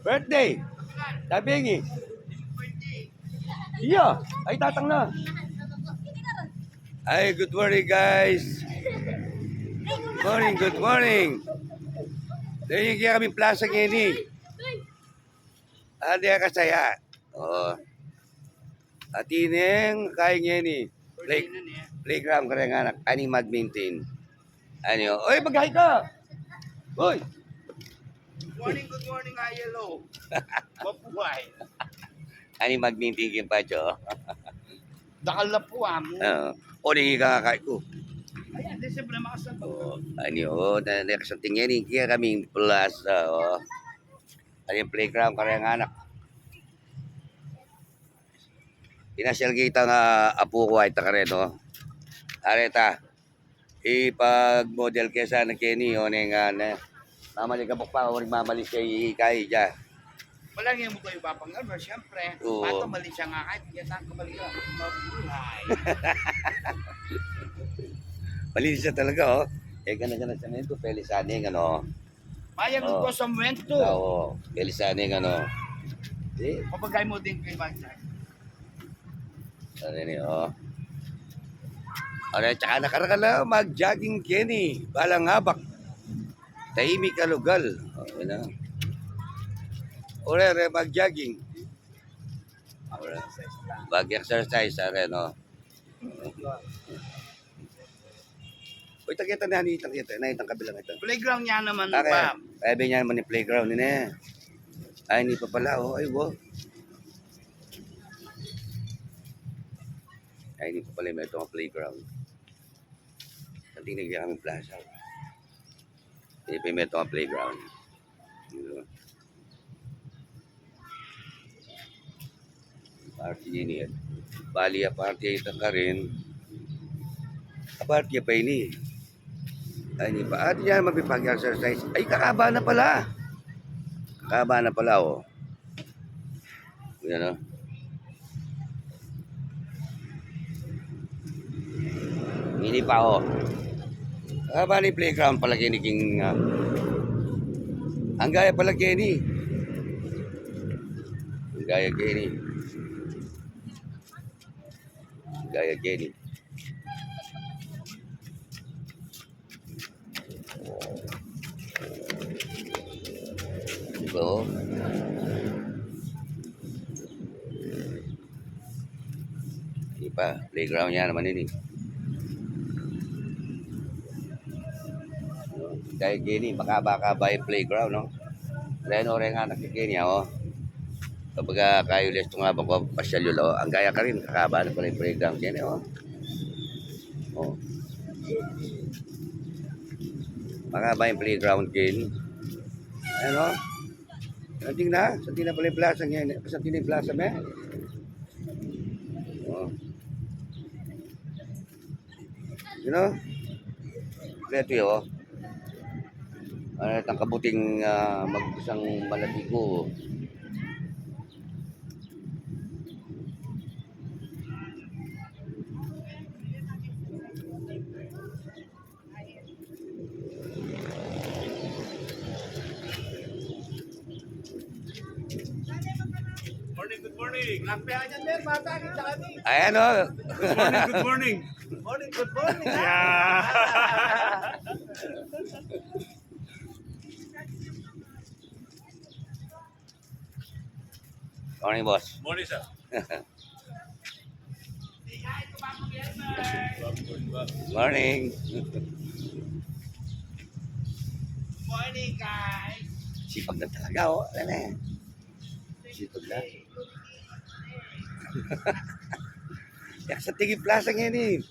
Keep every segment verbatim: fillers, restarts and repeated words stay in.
Birthday. Sabi ngi. Iya, ay tatang na. Ay, good morning, guys. Morning, good morning. Dahil yung kaya kaming plaza ngeni. Adi kasaya. O. At ineng kaya ngeni. Play, playground kareng anak. Ani mag-maintain. Ani, o. Oy, mag-hi ka. Oy. Good morning, good morning, I L O. Mabuhay. Ani mag-maintain king patio. Dakal na po, amo. Oo. O, di ka kay ku. Ayan, di siyempre makasal. O, ani, o, na, na, kasanting yan, eh. Kaya kaming plaza, o. Ani playground, kareng anak. Pinasyal kita nga apu ku, ay ta karen, o. Areta. Ipag-model ke sana keni, o, neng, ah, ne. Mamaligabuk pa, o, mamalis ke, ikay, ja. Wala nga mo kayo, Papang Elmer, siyempre. Oo. Pato, mali siya nga, kahit hindi siya kamali ka. Mabuhay. Mali siya talaga, o. E, gana-gana siya nito, peli sana, ano. Mayang ko sa muwento. Oo, peli sana, ano. E? Papagay mo din kay Bantay. Ano ni, o. Ano, tsaka nakarakal na, mag-jogging keni, balang abak. Tahimik a lugal. Okay na. Ore, re, mag-jogging. Ore. Mag-exercise, are, no? Uy, tangketa na, ani, tangketa na, itang kabilang ita. Playground niya naman, Pam. Ay, ben niya naman yung playground, ini. Ay, ini pa pala, o. Ay, wo. Ay, ini pa pala, may itong playground. Kanting na kaya kami plaza. Ini pa may itong playground. Party ini, e. Bali, a party ita karin. A party pa ini. Ay, ini pa. At yan, mapipag-exercise. Ay, kakaba na pala. Kakaba na pala, o. Yan, o. Ini pa, o. Ah, bali playground pala keni king, ah, Anggaya pala keni. Anggaya keni. Anggaya keni. Diba, o? Ini pa, playground niya naman ini. Dahil keni, makaba-kaba yung playground, no? Reno, rengan na keni, o. Kapag, ah, kayo les tunga, bako pasyal yun, o. Anggaya karin, kakaba na pala yung playground keni, o. O. Makaba yung playground keni. Ayan, o. Santing na, santing na pala yung plaza niya. Santing na yung plaza, me. O. You know? Kompleto yun, o. Ano, itang kabuting, ah, mag-isang malati ku. Morning, good morning. Ang pera niyan, men, bata, kita kami. Ayan, o. Good morning, good morning. Morning, good morning. Yeah. Morning, boss. Morning, sir. Morning. Morning, guys. Sipag na talaga, o. Ayan, e. Sipag na. Yak sa tingin plaza ngeni.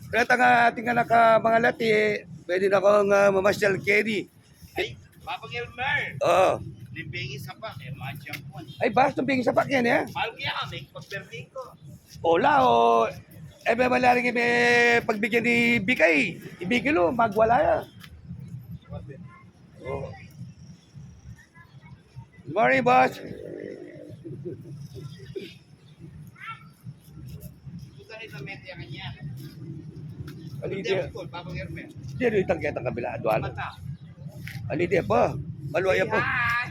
Pero tanga, ating anak, ah, mga lati, e, pwede na kong, ah, mamasyal keni. Ay, Papang Elmer. O. Ning bengi sapak, e, madyang pun. Ay, bas, itong bengi sapak yan, e. Mahal kaya kami, pagpermi ko. Ola, o, e, may malaring may pagbigyan ni Bikay. Ibigay lo, magwala ya. O. Good morning, boss. Buta na itang mete kanya. Ano yung dia? Dia, itang ketang kabila, aduan. Mata. Ano yung dia pa? Maluaya pa. Ay, ay.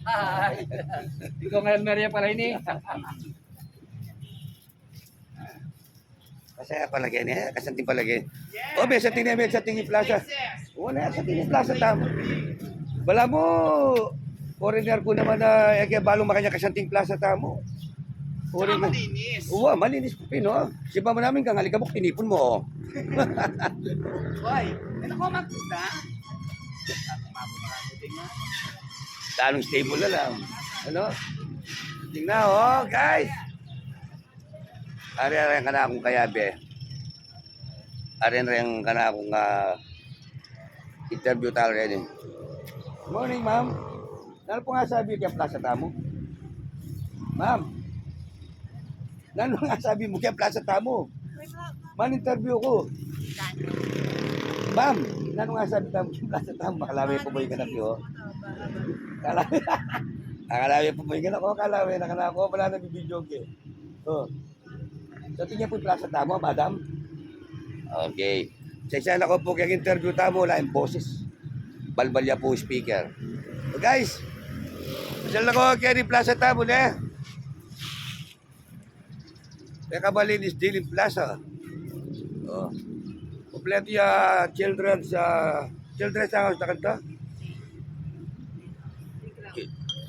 Ay. Ikaw ngayon, Maria, pala ini. Kasaya pala keni, kasanting pala keni. O, be, santing ne, be, santing ing plaza. O, ne, santing ing plaza tamu. Balamu, foreigner ku naman na, e ke balu makanyan kasanting plaza tamu. Foreigner. Malinis. Uwa, malinis pin, o. Sipa mu namin kang alikabok, tinipun mu, o. Hoy, ano ko magpunta? Tanong stable na lang. Ano? Tingnan, o, guys. Ari, ari, ang kanakung kayabe. Ari, ari, ang kanakung, ah, interview tamu reni. Morning, ma'am. Nanu pung asabi yu keng plaza tamu? Ma'am. Nanu pung asabi mu keng plaza tamu? Man-interview ku. Ma'am, nanu pung asabi tamu keng plaza tamu? Makalawe pa bu ing anak yu, o. Kalawe. Makalawe pa bu ing anak yu, kalawe na kanaku, balamu bibidyo ke. O. Santing ya pu ing plaza tamu, madam? Okay. Sasaya na ku pu keng interview tamu, ala ing boses. Balbal ya pu speaker. So, guys, pasyal na ku keni plaza tamu, ne? Peka malinis dili ing plaza. O. Kumpletu ya children's, ah, children's, ano, tawag nita?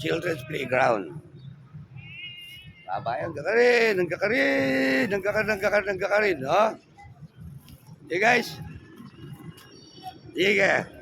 Children's playground. Babayan, ang gagarin, ang gagarin, ang gagarin, ang gagarin, ang gagarin, ha? Okay, guys. Sige.